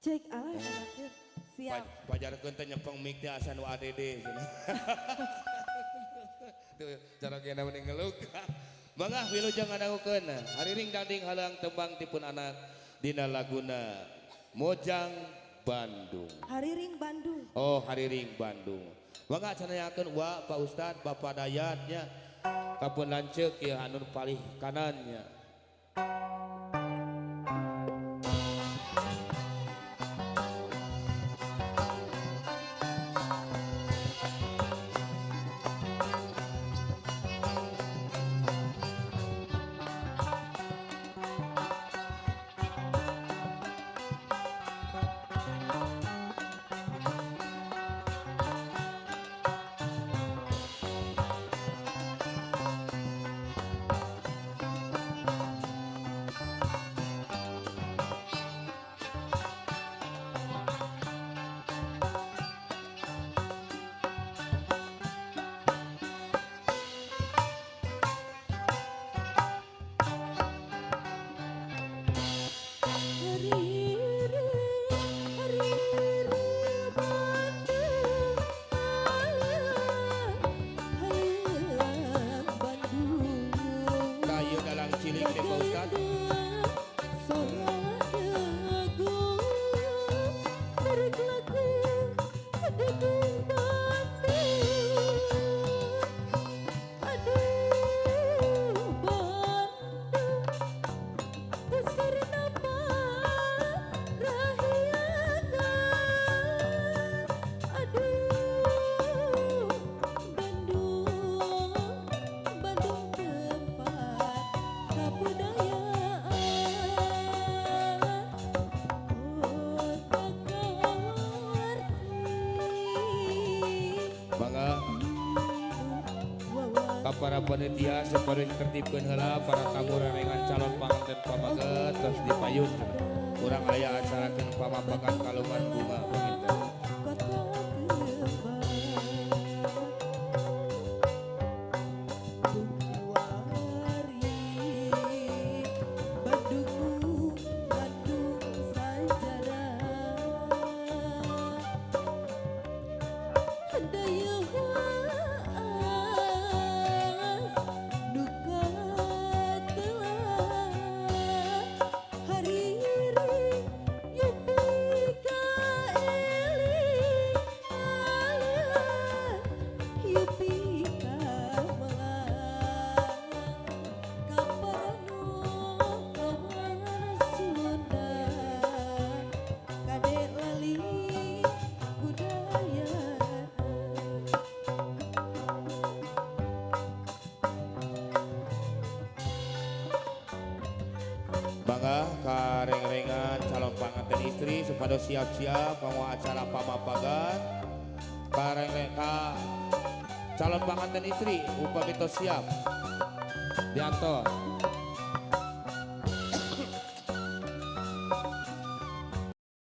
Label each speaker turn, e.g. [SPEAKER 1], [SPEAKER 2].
[SPEAKER 1] Cek alah enakeun. Siap.
[SPEAKER 2] Pajarkeun teh nyepeng mic teh asa nu ADD cenah. Tuh cara kena mending ngeluk. Mangga wilujeng ngadangukeun hariring dangding halang tembang tipun anak dina laguna Mojang Bandung.
[SPEAKER 1] Hariring Bandung.
[SPEAKER 2] Oh, Hariring Bandung. Mangga canayakeun wa Pak Ustad, Bapak Dayatnya kapun lanceuk ieu anu palih kanannya. Para panitia sepadu ditertibkeun heula para tamu rerengan calon panganten pamaget terus dipayun urang aya acarakeun pamapakan kalungan bunga panginten. Bangga kareng-rengan calon panganten istri supados siap-siap kanggo acara pamapagan. Kareng ka calon panganten istri upami tos siap diantos.